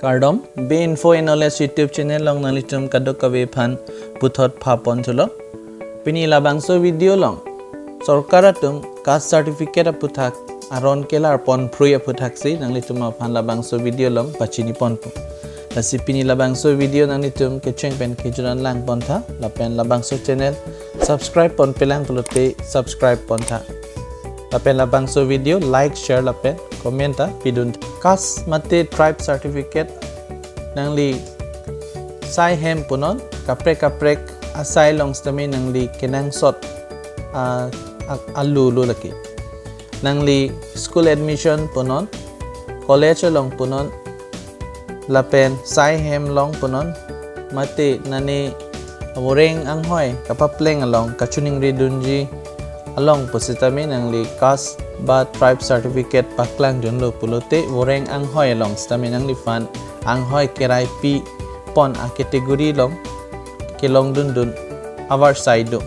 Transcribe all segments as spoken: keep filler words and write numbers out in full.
Kardom, Be Info and Knowledge YouTube channel along nanglitum kadokave aphan puthot phapon thulo. Pini labangso video along sorkar atum caste certificate aphuthak aron kelar pon phrui aphuthak si nanglitum aphan labangso video along pachini ponpo. Lasi pini labangso video nanglitum kecheng pen kejut an lang pontha, lapen labangso channel subscribe ponpelang pulote subscribe pontha. Lapen labangso video like, share lapen comment ta pidun. Caste mate tribe certificate nangli sai hem punon, kaprek kaprek asai along sitame nangli kenangsot a, a, alu lo lake. Nangli school admission punon, college along punon, lapen sai hem along punon, mate nane voreng anghoi kapapleng along kachiningri dunji along pusitame nangli caste ba tribe certificate paklang dunlo pulote voreng anghoi along sitame nangliphan anghoi kerai pi pon a category along kelong dundun avarsai do.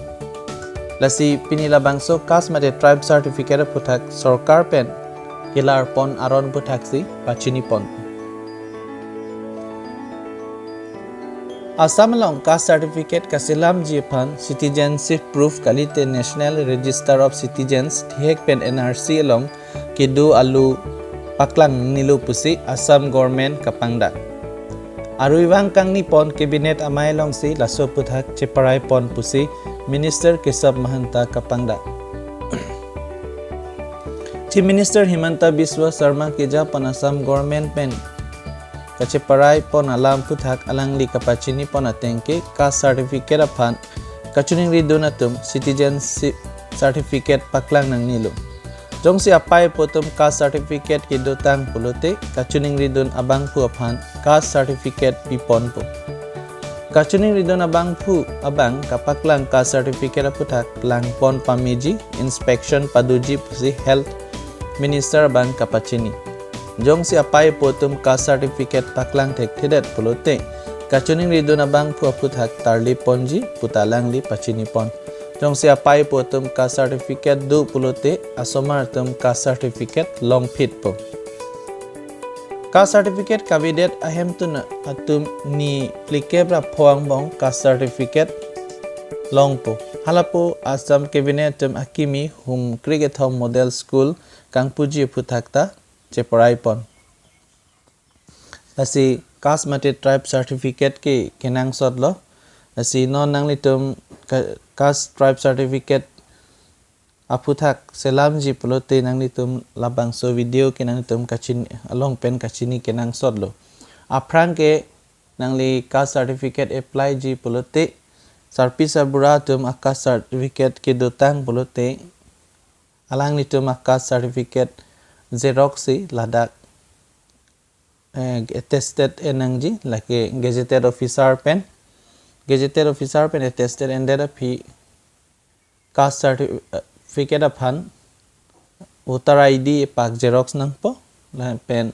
Lasi pini labangso caste mate tribe certificate aphuthak sorkar pen kelar pon aron aphuthak si pachini pon. Assam along caste certificate kaselamji aphan citizenship proof kalite National Register of Citizens thihek pen N R C along kedo alu paklang nilo pusi Assam government kapangdak. Aruivang kangni pon cabinet amei alongsi laso aphuthak cheparai pon pusi Minister Kesab Mahanta kapangdak. Chief Minister Himanta Biswa Sarma keja pon Assam government pen kacheparai pon alam aphuthak alangli kapachini pon ateng ke caste certificate aphan kachiningri dun atum citizenship certificate paklang nangnelo. Jongsi apei apo atum caste certificate kedotang pulote kachiningri dun abangphu aphan caste certificate piponpo. Kachiningri dun abangphu abang kapaklang caste certificate aphuthak lang pon pameji, inspection padoji pusi Health Minister abang kapachini. Jongsi apei apo atum caste certificate paklang thekthedet pulote kachiningri dun abangphu aphuthak tarli ponji puta alangli pachini pon. Jongsi apei apo atum caste certificate do pulote asomar atum caste certificate longphitpo. Caste certificate kavedet ahemtun atum ni phlikep ra pho angbong caste certificate longpo. Halapu Assam cabinet atum akimi hum kre kethom model school kangpuji aphuthak ta cheparai pon. Lasi caste mate tribe certificate ke kenangsot lo. Lasi non nanglitum ka-, caste tribe certificate aphuthak selamji pulote nanglitum labangso video ke nanglitum kachin along pen kachini kenangsot lo. Aphrang ke nangli caste certificate apply ji pulote sarpi sarbura atum a caste certificate kedotang pulote alanglitum a caste certificate xerox si ladak eh, attested en nangji, lake gazetted officer pen, gazetted officer pen attested endet aphi caste certificate aphan voter I D pak xerox nangpo, lapen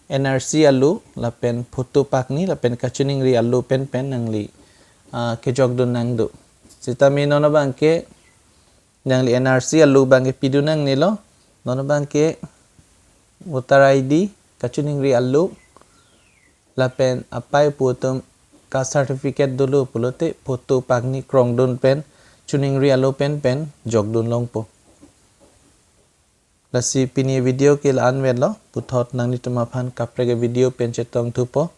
N R C alu, lapen photo pakni, lapen kachiningri alu pen pen nangli ah, kejokdun nangdo. Sitame non abang ke nangli N R C alu abang ke pidun nangnelo, non abang ke voter I D, kachiningri alu, lapen apei apo atum caste certificate dolo pulote photo pakni krongdun pen, chiningri alu pen pen jokdun longpo. Lasi pini video ke la-an vetlo, puthot nanglitum aphan kaprek video pen chetong thupo.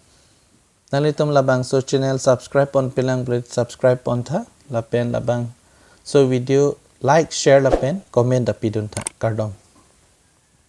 Nanglitum labangso channel subscribe ponpelang pulote subscribe pontha, lapen labangso video like, share lapen comment ta pidun tha. Kardom.